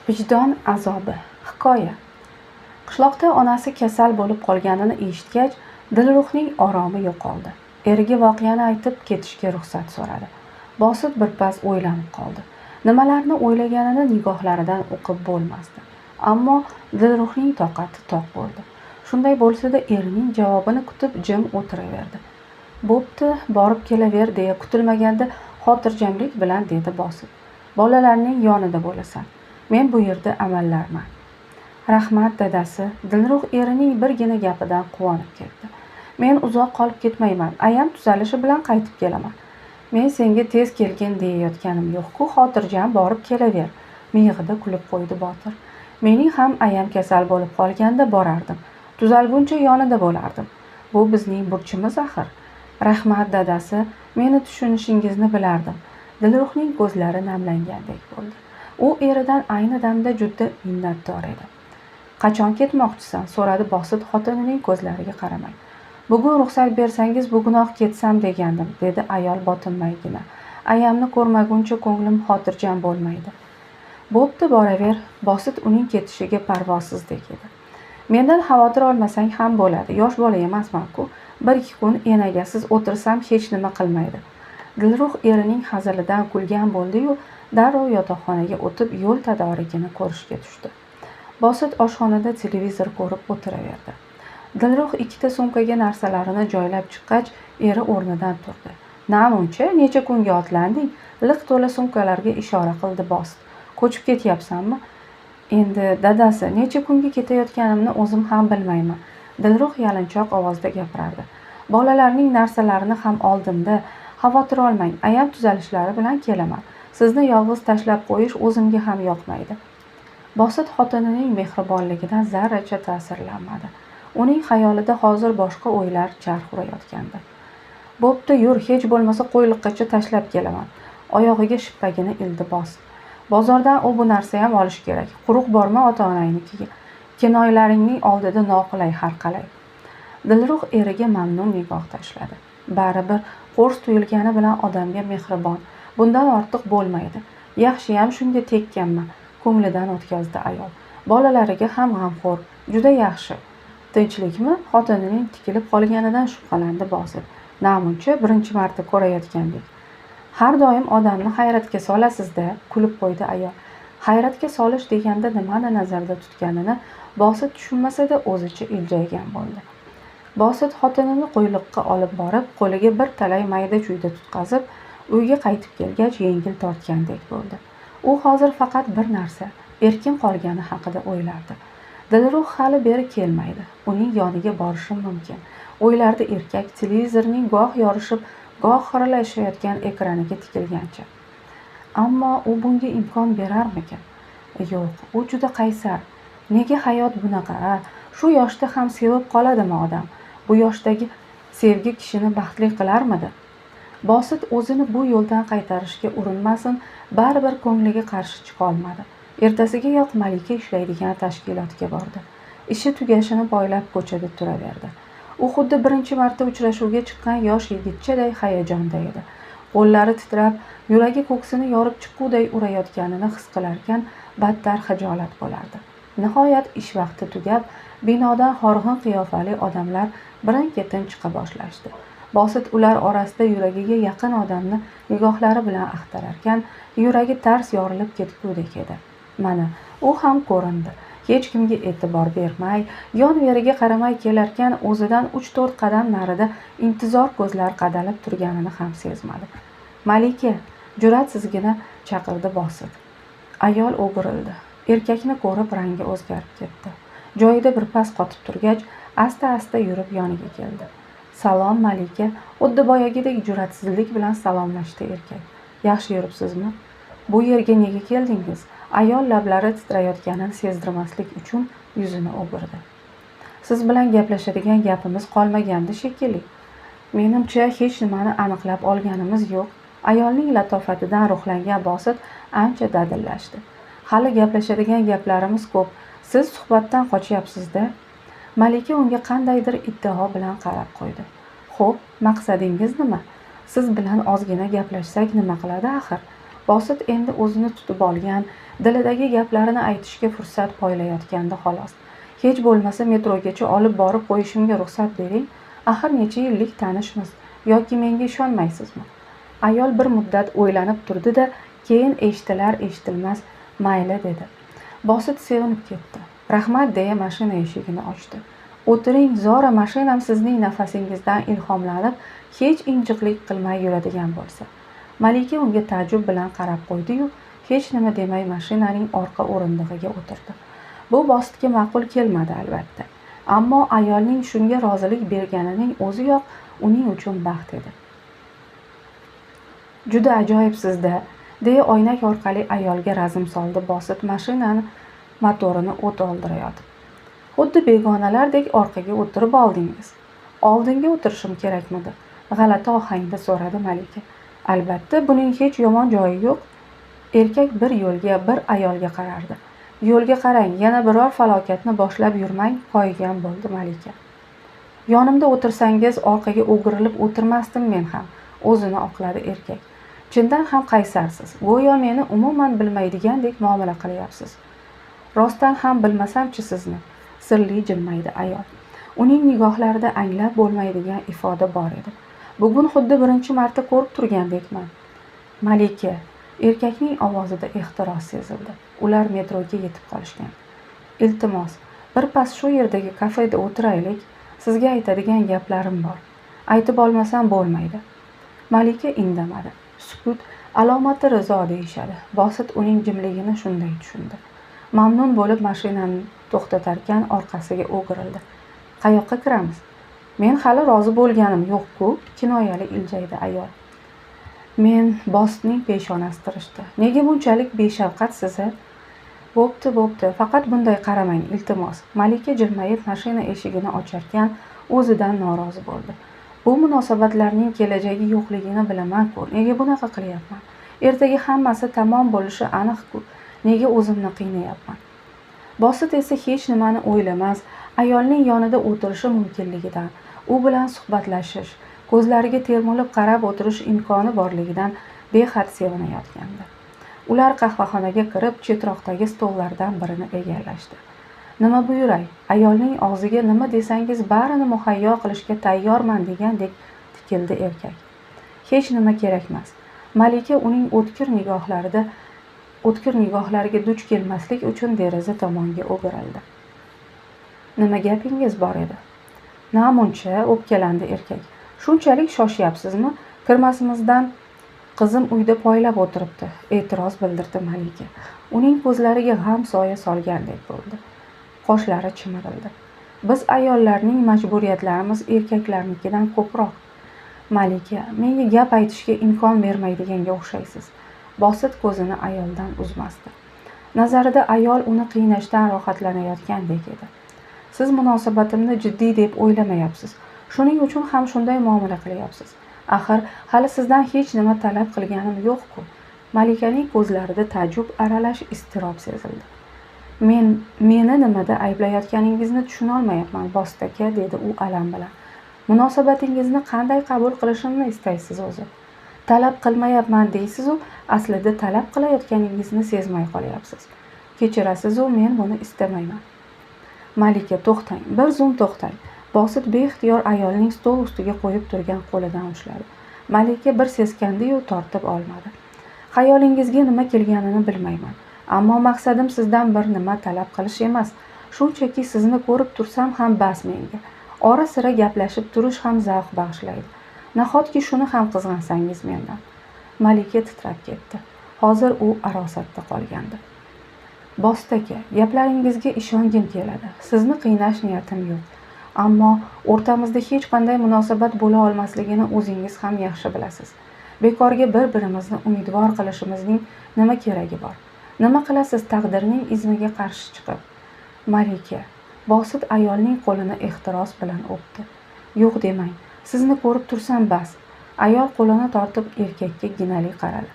Vijdon azobi. Hikoya. Qishloqda onasi kasal bo'lib qolganini eshitgach, Dilruhning oromi yo'qoldi. Eriga voqeani aytib ketishga ruxsat so'radi. Bosit birpas o'ylanib qoldi. Nimalarni o'ylaganini nigohlaridan o'qib bo'lmasdi. Ammo Dilruhning toqati toq bo'ldi. Shunday bo'lsa-da erining javobini kutib jim o'tiraverdi. "Bo'pti, borib kelaver" deya kutilmaganda xotirjamlik bilan dedi Bosit. "Bolalarning yonida bo'lasan. Men bu yerda amallarman." "Rahmat, dadasi." Dilruh erining birgina gapidan quvonib ketdi. "Men uzoq qolib ketmayman. Ayam tuzalishi bilan qaytib kelaman." "Men senga tez kelgin deyayotganim yo'q-ku, xotirjam borib kelaver." Miyig'ida kulib qo'ydi Botir. "Mening ham ayam kasal bo'lib qolganda borardim. Tuzalguncha yonida bo'lardim. Bu bizning burchimiz axir." "Rahmat, dadasi, meni tushunishingizni bilardim." Dilruhning ko'zlari namlangandek bo'ldi. U eridan ayni damda juda minnatdor edi. "Qachon ketmoqchisan?" so'radi Bosit xotinining ko'zlariga qaramay. "Bugun ruxsat bersangiz bugunoq ketsam degandim", dedi ayol botinmaygina. "Ayamni ko'rmaguncha ko'nglim xotirjam bo'lmaydi." "Bo'pti, boraver." Bosit uning ketishiga parvosizdek edi. "Mendan xavotir olmasang ham bo'ladi. Yosh bola emasman-ku. Bir-ikki kun enagasiz o'tirsam hech nima qilmaydi." Dilruh erining hazilidan kulgan bo'ldi-yu, darrov yotoqxonaga o'tib yo'l tadorigini ko'rishga tushdi. Bosit oshxonada televizor ko'rib o'tiraverdi. Dilruh ikkita sumkaga narsalarini joylab chiqqach, eri o'rnidan turdi. "Namuncha, necha kunga otlanding?" Liq to'la sumkalarga ishora qildi Bosit. "Ko'chib ketyapsanmi?" "Endi dadasi, necha kunga ketayotganimni o'zim ham bilmayman." Dilruh yalinchoq ovozda gapirardi. "Bolalarning narsalarini ham oldimda. Xavotir olmang, ayam tuzalishlari bilan kelaman. Sizni yolg'iz tashlab qo'yish o'zimga ham yoqmaydi." Bosit xotinining mehribonligidan zarracha ta'sirlanmadi. Uning xayolida hozir boshqa o'ylar charx urayotgandi. "Bo'pti, yur, hech bo'lmasa qo'yliqqacha tashlab kelaman." Oyog'iga shippagini ildi Bosit. "Bozordan u bu narsa ham olish kerak. Quruq borma ota-onangnikiga. Kinoylaringning oldida noqulay har qalay." Dilruh eriga mamnun nigoh tashladi. Baribir qo'rs tuyulgani bilan odamga mehribon. Bundan ortiq bo'lmaydi. Yaxshiyam shunga tekkanman, ko'nglidan o'tkazdi ayol. Bolalariga ham g'amxo'r, juda yaxshi. Tinchlikmi? Xotinining tikilib qolganidan shubhalandi Bosit. Namuncha birinchi marta ko'rayotgandek. "Har doim odamni hayratga solasiz-da", kulib qo'ydi ayol. Hayratga solish deganda nimani nazarda tutganini Bosit tushunmasa-da o'zicha iljaygan bo'ldi. Bosit xotinini qo'yliqqa olib borib, qo'liga bir talay mayda-chuyda tutqazib, uyga qaytib kelgach yengil tortgandek bo'ldi. U hozir faqat bir narsa, erkin qolgani haqida o'ylardi. Dilruh hali beri kelmaydi. Uning yoniga borishim mumkin, o'ylardi erkak televizorning goh yorishib, goh xiralashayotgan ekraniga tikilgancha. Ammo u bunga imkon berarmikin? Yo'q, u juda qaysar. Nega hayot bunaqa? A? Shu yoshda ham sevib qoladimi odam? Bu yoshdagi sevgi kishini baxtli qilarmidi? Bosit o'zini bu yo'ldan qaytarishga urinmasin, baribir ko'ngliga qarshi chiqa olmadi. Ertasigayoq Malika ishlaydigan tashkilotga bordi. Ishi tugashini poylab ko'chada turaverdi. U xuddi birinchi marta uchrashuvga chiqqan yosh yigitchaday hayajonda edi. Qo'llari titrab, yuragi ko'ksini yorib chiqquday urayotganini his qilarkan, battar xijolat bo'lardi. Nihoyat ish vaqti tugab, binodan horg'in qiyofali odamlar birin-ketin chiqa boshlashdi. Bosit ular orasida yuragiga yaqin odamni nigohlari bilan axtararkan, yuragi tars yorilib ketgudek edi. Mana, u ham ko'rindi. Hech kimga e'tibor bermay, yon-veriga qaramay kelarkan, o'zidan 3-4 qadam narida intizor ko'zlar qadalib turganini ham sezmadi. "Malika!" jur'atsizgina chaqirdi Bosit. Ayol o'girildi. Erkakni ko'rib rangi o'zgarib ketdi. Joyida birpas qotib turgach, asta-asta yurib yoniga keldi. "Salom, Malika!" Xuddi boyagidek jur'atsizlik bilan salomlashdi erkak. "Yaxshi yuribsizmi? Bu yerga nega keldingiz?" Ayol lablari titrayotganini sezdirmaslik uchun yuzini o'girdi. "Siz bilan gaplashadigan gapimiz qolmagandi shekilli. Menimcha hech nimani aniqlab olganimiz yo'q." Ayolning latofatidan ruhlangan Bosit ancha dadillashdi. "Hali gaplashadigan gaplarimiz ko'p. Siz suhbatdan qochyapsiz-da." Malika unga qandaydir iddao bilan qarab qo'ydi. "Xo'p, maqsadingiz nima? Siz bilan ozgina gaplashsak nima qiladi axir?" Bosit endi o'zini tutib olgan, dilidagi gaplarini aytishga fursat poylayotgandi xolos. Hech bo'lmasa metrogacha olib borib qo'yishimga ruxsat bering. Axir necha yillik tanishmiz, yoki menga ishonmaysizmi? Ayol bir muddat o'ylanib turdi-da, keyin eshitilar eshitilmas mayli dedi. Bosit sevinib ketdi. Rahmat deya mashina eshigini ochdi. O'tiring, zora mashinam sizning nafasingizdan ilhomlanib, hech injiqlik qilmay yuradigan bo'lsa. Malika unga ta'jub bilan qarab qo'ydi-yu, hech nima demay mashinaning orqa o'rindig'iga o'tirdi. Bu Bositga ma'qul kelmadi albatta. Ammo ayolning shunga rozilik berganining o'ziyoq uning uchun baxt edi. Juda ajoyibsiz-da, deya oynak orqali ayolga razm soldi Bosit mashinani motorini o't oldirayotib. Xuddi begonalardek orqaga o'tirib oldingiz. Oldinga o'tirishim kerakmidi? G'alati ohangda so'radi Malika. Albatta, buning hech yomon joyi yo'q. Erkak bir yo'lga, bir ayolga qarardi. Yo'lga qarang, yana biror falokatni boshlab yurmang, qo'ygan bo'ldi Malika. Yonimda o'tirsangiz orqaga o'girilib o'tirmasdim men ham, o'zini oqladi erkak. Chindan ham qaysarsiz. Go'yo meni umuman bilmaydigandek muomala qilyapsiz. Rostdan ham bilmasam-chi sizni, sirli jilmaydi ayol. Uning nigohlarida anglab bo'lmaydigan ifoda bor edi. Bugun xuddi birinchi marta ko'rib turgandekman. Malika, erkakning ovozida ehtiros sezildi. Ular metroga yetib qolishgan. Iltimos, birpas shu yerdagi kafeda o'tiraylik. Sizga aytadigan gaplarim bor. Aytib olmasam bo'lmaydi. Malika indamadi. Sukut alomati rizo deyishadi. Bosit uning jimligini shunday tushundi. Mamnun bo'lib mashinani to'xtatarkan orqasiga o'girildi. Qayoqqa kiramiz? Men hali rozi bo'lganim yo'q-ku, kinoyali iljaydi ayol. Men Bositning peshonasi tirishdi. Nega bunchalik beshafqatsiz? Bo'pti, bo'pti. Faqat bunday qaramang, iltimos. Malika jilmayib mashina eshigini ocharkan o'zidan norozi bo'ldi. Bu munosabatlarning kelajagi yo'qligini bilaman-ku. Nega bunaqa qilyapman? Ertaga hammasi tamom bo'lishi aniq-ku. Nega o'zimni qiynayapman? Bosit esa hech nimani o'ylamas, ayolning yonida o'tirishi mumkinligidan, u bilan suhbatlashish, ko'zlariga termulib qarab o'tirish imkoni borligidan behad sevinayotgandi. Ular qahvaxonaga kirib, chetroqdagi stollardan birini egallashdi. Nima buyuray? Ayolning og'ziga nima desangiz barini muhayyo qilishga tayyorman degandek tikildi erkak. Hech nima kerakmas. Malika uning o'tkir nigohlariga duch kelmaslik uchun deraza tomonga o'girildi. Nima gapingiz bor edi? Namuncha, o'pkalandi erkak. Shunchalik shoshyapsizmi? Kirmasimizdan qizim uyda poylab o'tiribdi, e'tiroz bildirdi Malika. Uning ko'zlariga g'am soya solgandek bo'ldi. Qoshlari chimirildi. Biz ayollarning majburiyatlarimiz erkaklarnikidan ko'proq. Malika, menga gap aytishga imkon bermaydiganga o'xshaysiz. Bosit ko'zini ayoldan uzmasdi. Nazarida ayol uni qiynashdan rohatlanayotgandek edi. Siz munosabatimni jiddiy deb o'ylamayapsiz. Shuning uchun ham shunday muomala qilyapsiz. Axir hali sizdan hech nima talab qilganim yo'q-ku. Malikaning ko'zlarida ta'jub aralash iztirob sezildi. Meni nimada ayblayotganingizni tushuna olmayapman, Bosit aka, dedi u alam bilan. Munosabatingizni qanday qabul qilishimni istaysiz o'zi? Talab qilmayapman deysiz-u, aslida talab qilayotganingizni sezmay qolyapsiz. Kechirasiz-u, men buni istamayman. Malika, to'xtang, bir zum to'xtang. Bosit beixtiyor ayolning stol ustiga qo'yib turgan qo'lidan ushladi. Malika bir seskandi-yu, tortib olmadi. Xayolingizga nima kelganini bilmayman. Ammo maqsadim sizdan bir nima talab qilish emas. Shunchaki sizni ko'rib tursam ham bas menga. Ora-sira gaplashib turish ham zavq bag'ishlaydi. Nahotki shuni ham qizg'ansangiz mendan? Malika titrab ketdi. Hozir u arosatda qolgandi. Bosit aka, gaplaringizga ishongim keladi. Sizni qiynash niyatim yo'q. Ammo o'rtamizda hech qanday munosabat bo'la olmasligini o'zingiz ham yaxshi bilasiz. Bekorga bir-birimizni umidvor qilishimizning nima keragi bor? Nima qilasiz taqdirning izmiga qarshi chiqib? Malika, Bosit ayolning qo'lini ehtiros bilan o'pdi. Yo'q demang, sizni ko'rib tursam bas. Ayol qo'lini tortib erkakka ginali qaradi.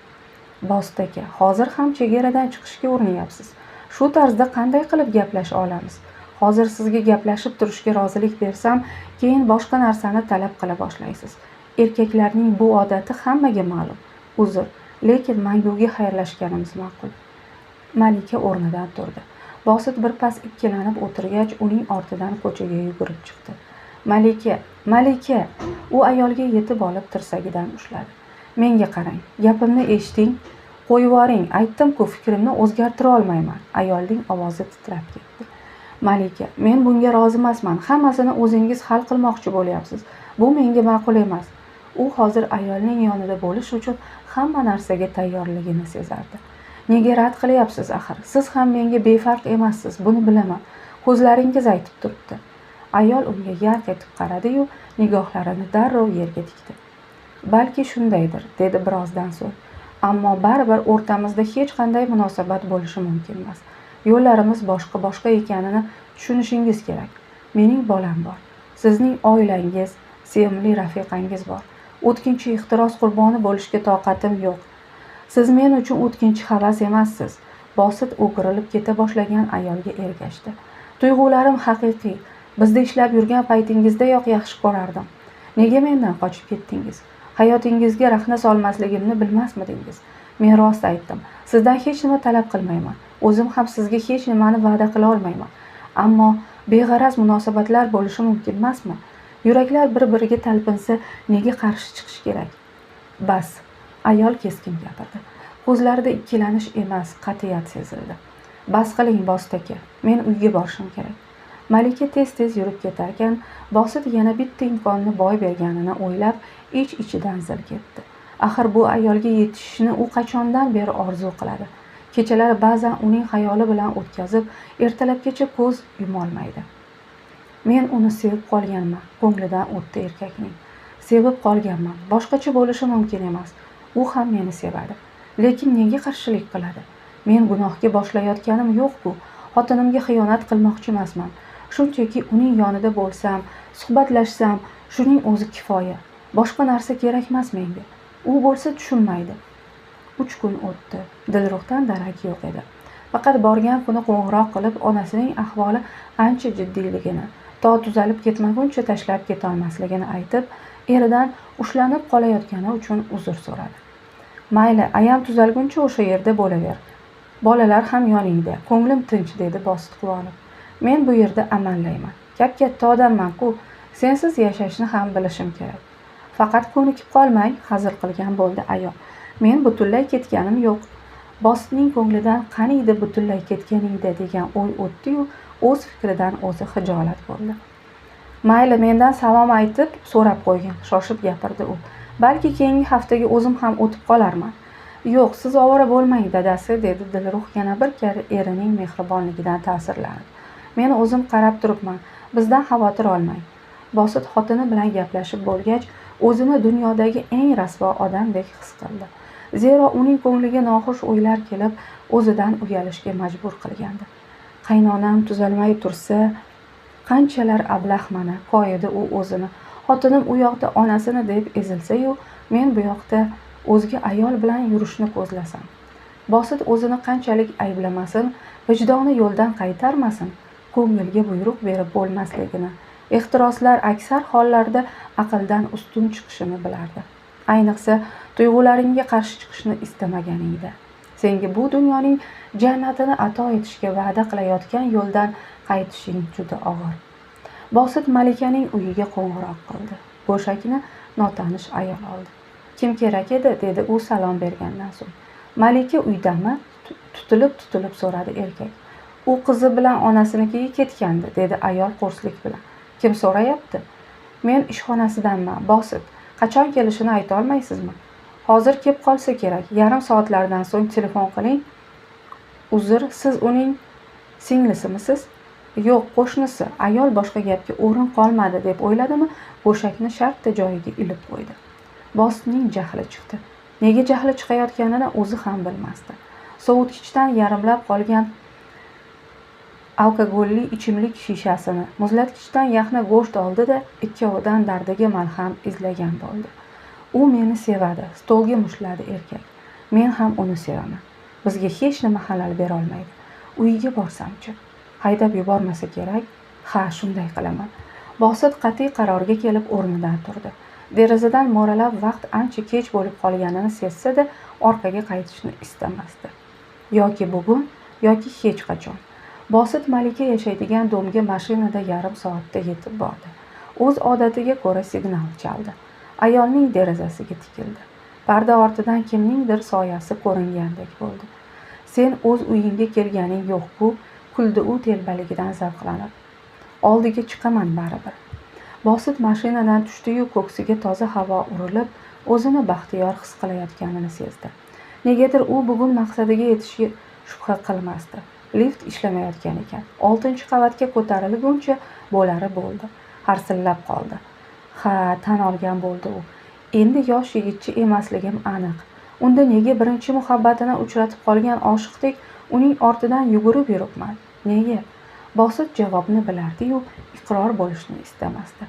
Bosit aka, hozir ham chegaradan chiqishga urinyapsiz. Shu tarzda qanday qilib gaplasha olamiz? Hozir sizga gaplashib turishga rozilik bersam, keyin boshqa narsani talab qila boshlaysiz. Erkaklarning bu odati hammaga ma'lum. Uzr, Lekin manguga xayrlashganimiz ma'qul. Malika o'rnidan turdi. Bosit birpas ikkilanib o'tirgach, uning ortidan ko'chaga yugurib chiqdi. Malika, Malika! U ayolga yetib olib tirsagidan ushladi. Menga qarang, gapimni eshiting. Qo'yib yuboring, aytdim-ku, fikrimni o'zgartira olmayman. Ayolning ovozi titrab ketdi. Malika, men bunga rozi emasman. Hammasini o'zingiz hal qilmoqchi bo'lyapsiz. Bu menga ma'qul emas. U hozir ayolning yonida bo'lish uchun hamma narsaga tayyorligini sezardi. Nega rad qilyapsiz axir? Siz ham menga befarq emassiz, buni bilaman. Ko'zlaringiz aytib turibdi. Ayol unga yarq etib qaradi-yu, nigohlarini darrov yerga tikdi. Balki shundaydir, dedi birozdan so'ng. Ammo baribir o'rtamizda hech qanday munosabat bo'lishi mumkin emas. Yo'llarimiz boshqa-boshqa ekanini tushunishingiz kerak. Mening bolam bor. Sizning oilangiz, sevimli rafiqangiz bor. O'tkinchi ehtiros qurboni bo'lishga toqatim yo'q. Siz men uchun o'tkinchi havas emassiz. Bosit o'girilib keta boshlagan ayolga ergashdi. Tuyg'ularim haqiqiy. Bizda ishlab yurgan paytingizdayoq yaxshi ko'rardim. Nega mendan qochib ketdingiz? Hayotingizga rahna solmasligimni bilmasmidingiz? Men rost aytdim. Sizdan hech nima talab qilmayman. O'zim ham sizga hech nimani va'da qila olmayman. Ammo beg'araz munosabatlar bo'lishi mumkin emasmi? Yuraklar bir-biriga talpinsa, nega qarshi chiqish kerak? Bas, ayol keskin gapirdi. Ko'zlarida ikkilanish emas, qat'iyat sezildi. Bas qiling, Bosit aka. Men uyga borishim kerak. Malika tez-tez yurib ketarkan, Bosit yana bitta imkonni boy berganini o'ylab, ich-ichidan zil ketdi. Axir bu ayolga yetishishni u qachondan beri orzu qiladi. Kechalari ba'zan uning xayoli bilan o'tkazib, ertalabgacha ko'z yumolmaydi. Men uni sevib qolganman, ko'nglidan o'tdi erkakning. Sevib qolganman. Boshqacha bo'lishi mumkin emas. U ham meni sevadi. Lekin nega qarshilik qiladi? Men gunohga boshlayotganim yo'q-ku. Xotinimga xiyonat qilmoqchi emasman. Shunchaki uning yonida bo'lsam, suhbatlashsam, shuning o'zi kifoya. Boshqa narsa kerak emas menga. U bo'lsa tushunmaydi. 3 kun o'tdi. Dilruhdan darak yo'q edi. Faqat borgan kuni qo'ng'iroq qilib, onasining ahvoli ancha jiddiyligini, to tuzalib ketmaguncha tashlab ketolmasligini aytib, eridan ushlanib qolayotgani uchun uzr so'radi. Mayli, ayam tuzalguncha o'sha yerda bo'laver. Bolalar ham yoningda. Ko'nglim tinch, dedi Bosit quvonib. Men bu yerda amallayman. Kap-katta odamman-ku. Sensiz yashashni ham bilishim kerak. Faqat ko'nikib qolmang, hazil qilgan bo'ldi ayol. Men butunlay ketganim yo'q. Bositning ko'nglidan qaniydi butunlay ketganingda degan o'y o'tdi-yu, o'z fikridan o'zi xijolat bo'ldi. Mayli, mendan salom aytib so'rab qo'ygin, shoshib gapirdi u. Balki keyingi haftaga o'zim ham o'tib qolarman. Yo'q, siz ovora bo'lmang, dadasi, dedi Dilruh yana bir karra erining mehribonligidan ta'sirlanib. Men o'zim qarab turibman, bizdan xavotir olmang. Bosit xotini bilan gaplashib bo'lgach, o'zini dunyodagi eng rasvo odamdek his qildi. Zero uning ko'ngliga noxush o'ylar kelib, o'zidan uyalishga majbur qilgandi. Qaynonam tuzalmay tursa, qanchalar ablahmana, koyidi u o'zini. Xotinim u yoqda onasini deb ezilsa-yu, men bu yoqda o'zga ayol bilan yurishni ko'zlasam. Bosit o'zini qanchalik ayblamasin, vijdoni yo'ldan qaytarmasin, ko'ngilga buyruq berib bo'lmasligini, ehtiroslar aksar hollarda aqldan ustun chiqishini bilardi. Ayniqsa, tuyg'ularingga qarshi chiqishni istamaganingda. Senga bu dunyoning jannatini ato etishga va'da qilayotgan yo'ldan qaytishing juda og'ir. Bosit Malikaning uyiga qo'ng'iroq qildi. Go'shakni notanish ayol oldi. Kim kerak edi, dedi u salom bergandan so'ng. Malika uydami? Tutilib so'radi erkak. U qizi bilan onasinikiga ketgandi, dedi ayol qo'rslik bilan. Kim so'rayapti? Men ishxonasidanman, Bosit. Qachon kelishini ayta olmaysizmi? Hozir kelib qolsa kerak. Yarim soatlardan so'ng telefon qiling. Uzr, siz uning singlisimisiz? Yo'q, qo'shnisi. Ayol boshqa gapga o'rin qolmadi deb o'yladimi, go'shakni shartta joyiga ilib qo'ydi. Bositning jahli chiqdi. Nega jahli chiqayotganini o'zi ham bilmasdi. Sovutgichdan yarimlab qolgan alkogolli ichimlik shishasini, muzlatgichdan yaxna go'sht oldi-da, ikkovidan dardiga malham izlagan bo'ldi. U meni sevadi, stolga mushladi erkak. Men ham uni sevaman. Bizga hech nima xalal bera olmaydi. Uyiga borsamchi, haydab yubormasa kerak. Ha, shunday qilaman. Bosit qat'iy qarorga kelib o'rnidan turdi. Derazadan mo'ralab vaqt ancha kech bo'lib qolganini sezsa-da, orqaga qaytishni istamasdi. Yoki bugun, yoki hech qachon. Bosit Malika yashaydigan domga mashinada yarim soatda yetib bordi. O'z odatiga ko'ra signal chaldi. Ayolning derazasiga tikildi. Parda ortidan kimningdir soyasi ko'ringandek bo'ldi. Sen o'z uyingga kelganing yo'q-ku, kuldi u telbaligidan zavqlanib. Oldiga chiqaman baribir. Bosit mashinadan tushdi-yu, ko'ksiga toza havo urilib, o'zini baxtiyor his qilayotganini sezdi. Negadir u bugun maqsadiga yetishga shubha qilmasdi. Lift ishlamayotgan ekan. 6-qavatga ko'tarilguncha bo'lari bo'ldi. Harsillab qoldi. Ha, tan olgan bo'ldi u. Endi yosh yigitcha emasligim aniq. Unda nega birinchi muhabbatini uchratib qolgan oshiqdek uning ortidan yugurib yuribman? Nega? Bosit javobni bilardi-yu, iqror bo'lishni istamasdi.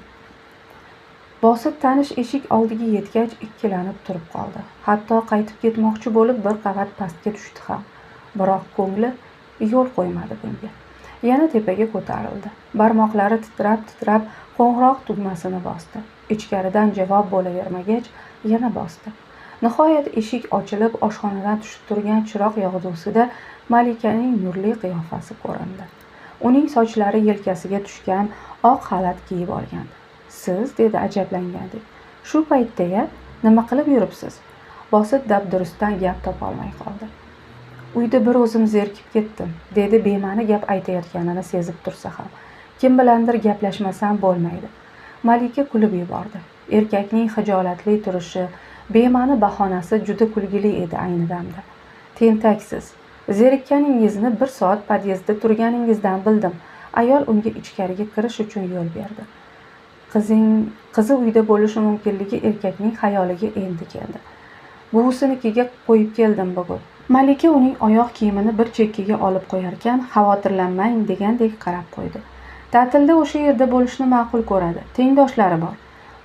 Bosit tanish eshik oldiga yetgach ikkilanib turib qoldi. Hatto qaytib ketmoqchi bo'lib bir qavat pastga tushdi ham. Biroq ko'ngli yo'l qo'ymadi bunga. Yana tepaga ko'tarildi. Barmoqlari titrab-titrab qo'ng'iroq tugmasini bosdi. Ichkaridan javob bo'lavermagach, yana bosdi. Nihoyat eshik ochilib, oshxonadan tushib turgan chiroq yog'dusida Malikaning nurli qiyofasi ko'rindi. Uning sochlari yelkasiga tushgan, oq xalat kiyib olgandi. Siz, dedi ajablangandek. Shu paytda-ya nima qilib yuribsiz? Bosit dabdurustdan gap topolmay qoldi. Uyda bir o'zim zerikib ketdim, dedi bema'ni gap aytayotganini sezib tursa ham. Kim bilandir gaplashmasam bo'lmaydi. Malika kulib yubordi. Erkakning xijolatli turishi, bema'ni bahonasi juda kulgili edi ayni damda. Tentaksiz. Zerikkaningizni bir soat podyezdda turganingizdan bildim. Ayol unga ichkariga kirish uchun yo'l berdi. Qizi uyda bo'lishi mumkinligi erkakning xayoliga endi keldi. Buvisinikiga qo'yib keldim bugun. Malika uning oyoq kiyimini bir chekkaga olib qo'yarkan, xavotirlanmang degandek qarab qo'ydi. Ta'tilda o'sha yerda bo'lishni ma'qul ko'radi. Tengdoshlari bor.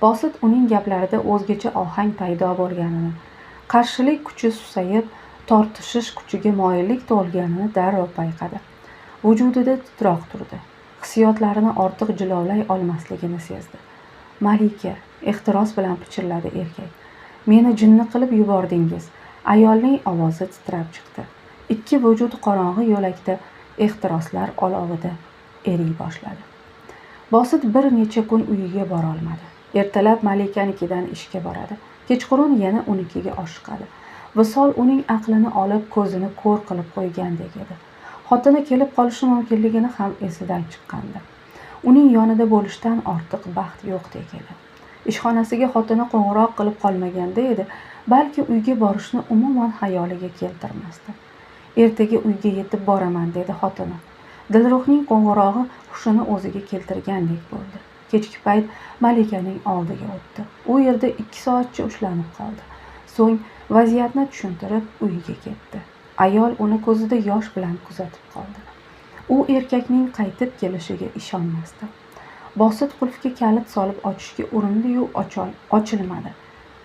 Bosit uning gaplarida o'zgacha ohang paydo bo'lganini, qarshilik kuchi susayib, tortishish kuchiga moyillik tug'ilganini darrov payqadi. Vujudida titroq turdi. Hissiyotlarini ortiq jilovlay olmasligini sezdi. Malika, ehtiros bilan pichirladi erkak. Meni jinni qilib yubordingiz. Ayolning ovozi titrab chiqdi. Ikki vujud qorong'i yo'lakda ehtiroslar olovida eriy boshladi. Bosit bir necha kun uyiga bora olmadi. Ertalab Malikanikidan ishga boradi. Kechqurun yana unikiga oshiqadi. Visol uning aqlini olib, ko'zini ko'r qilib qo'ygandek edi. Xotini kelib qolishi mumkinligini ham esidan chiqqandi. Uning yonida bo'lishdan ortiq baxt yo'qdek edi. Ishxonasiga xotini qo'ng'iroq qilib qolmaganda edi, balki uyga borishni umuman xayoliga keltirmasdi. Ertaga uyga yetib boraman, dedi xotini. Dilruhning qo'ng'irog'i hushini o'ziga keltirgandek bo'ldi. Kechki payt Malikaning oldiga o'tdi. U yerda 2 soatcha ushlanib qoldi. So'ng vaziyatni tushuntirib uyiga ketdi. Ayol uni ko'zida yosh bilan kuzatib qoldi. U erkakning qaytib kelishiga ishonmasdi. Bosit qulfga kalit solib ochishga urindi-yu, ochilmadi.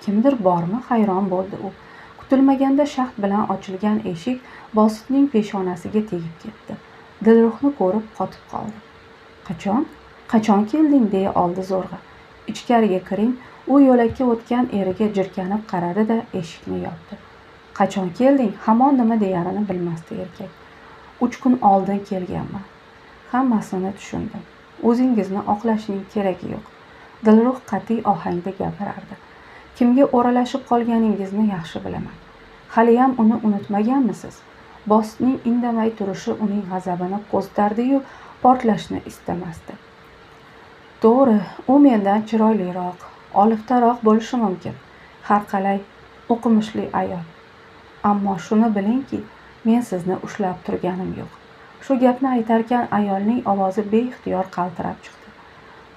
Kimdir bormi, hayron bo'ldi u. Kutilmaganda shaxt bilan ochilgan eshik Bositning peshonasiga tegib ketdi. Dilruhni ko'rib qotib qoldi. Qachon? Qachon kelding, deya oldi zo'rg'a. Ichkariga kiring. U yo'lakka o'tgan eriga jirkanib qaradi-da eshikni yopdi. Qachon kelding? Hamon nima deyarini bilmasdi erkak. 3 kun oldin kelganman. Hammasini tushundim. O'zingizni oqlashning keragi yo'q. Dilruh qat'iy ohangda gapirardi. Kimga o'ralashib qolganingizni yaxshi bilaman. Haliyam uni unutmaganmisiz? Bositning indamay turishi uning g'azabini qo'zg'ardi-yu, portlashni istamasdi. To'g'ri, u mendan chiroyliroq, oliftaroq bo'lishi mumkin. Har qalay o'qimishli ayol. Ammo shuni bilingki, men sizni ushlab turganim yo'q. Shu gapni aytarkan ayolning ovozi beixtiyor qaltirab chiqdi.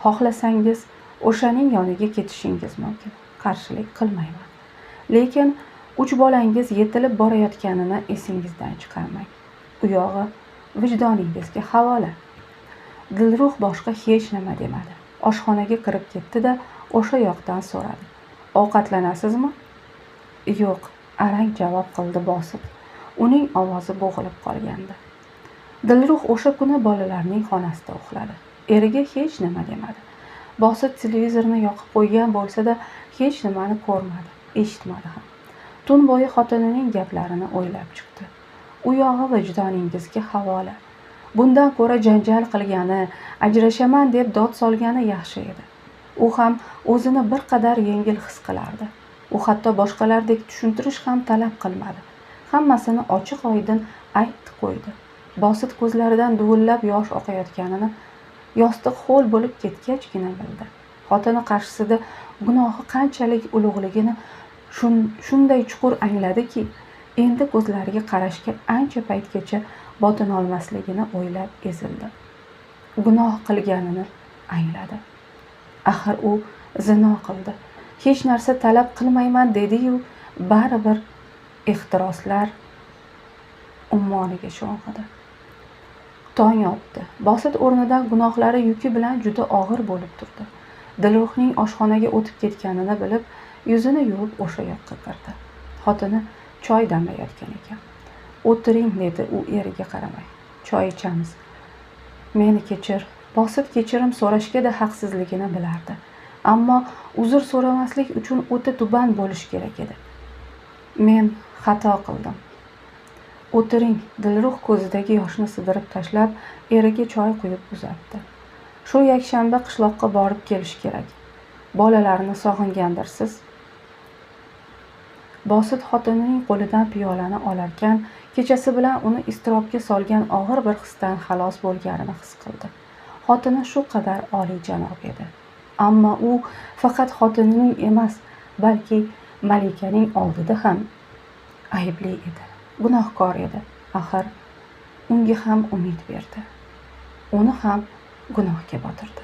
Xohlasangiz, o'shaning yoniga ketishingiz mumkin. Qarshilik qilmayman. Lekin 3 bolangiz yetilib borayotganini esingizdan chiqarmang. U yog'i vijdoningizga havola. Dilruh boshqa hech nima demadi. Oshxonaga kirib ketdi-da, o'sha yoqdan so'radi. Ovqatlanasizmi? Yo'q, arang javob qildi Bosit. Uning ovozi bo'g'ilib qolgandi. Dilruh o'sha kuni bolalarning xonasida uxladi. Eriga hech nima demadi. Bosit televizorni yoqib qo'ygan bo'lsa-da, hech nimani ko'rmadi, eshitmadi ham. Tun bo'yi xotinining gaplarini o'ylab chiqdi. U yog'i vijdoningizga havola. Bundan ko'ra janjal qilgani, ajrashaman deb dod solgani yaxshi edi. U ham o'zini bir qadar yengil his qilardi. U hatto boshqalardek tushuntirish ham talab qilmadi. Hammasini ochiq oydin aytdi qo'ydi. Bosit ko'zlaridan duvillab yosh oqayotganini yostiq ho'l bo'lib ketgachgina bildi. Xotini qarshisida gunohi qanchalik ulug'ligini shunday chuqur angladiki, endi ko'zlariga qarashga ancha paytgacha botinolmasligini o'ylab ezildi. Gunoh qilganini angladi. Axir u zino qildi. Hech narsa talab qilmayman dedi-yu, baribir ehtiroslar ummoniga sho'ng'idi. Tong otdi. Bosit o'rnidan gunohlari yuki bilan juda og'ir bo'lib turdi. Dilruhning oshxonaga o'tib ketganini bilib, yuzini yuvib o'sha yoqqa kirdi. Xotini choy damlayotgan ekan. "O'tiring", dedi u eriga qaramay. "Choy ichamiz. Meni kechir." Bosit kechirim so'rashga-da haqsizligini bilardi. Ammo uzr so'ramaslik uchun o'ta tuban bo'lish kerak edi. "Men xato qildim." "O'tiring." Dilruh ko'zidagi yoshni sidirib tashlab, eriga choy quyib uzatdi. "Shu yakshanba qishloqqa borib kelish kerak. Bolalarni sog'ingandirsiz." Bosit xotinining qo'lidan piyolani olarkan, kechasi bilan uni iztirobga solgan og'ir bir hisdan xalos bo'lganini his qildi. Xotini shu qadar oliyjanob edi. Ammo u faqat xotinining emas, balki malikaning oldida ham aybli edi, gunohkor edi. Axir unga ham umid berdi. Uni ham gunohga botirdi.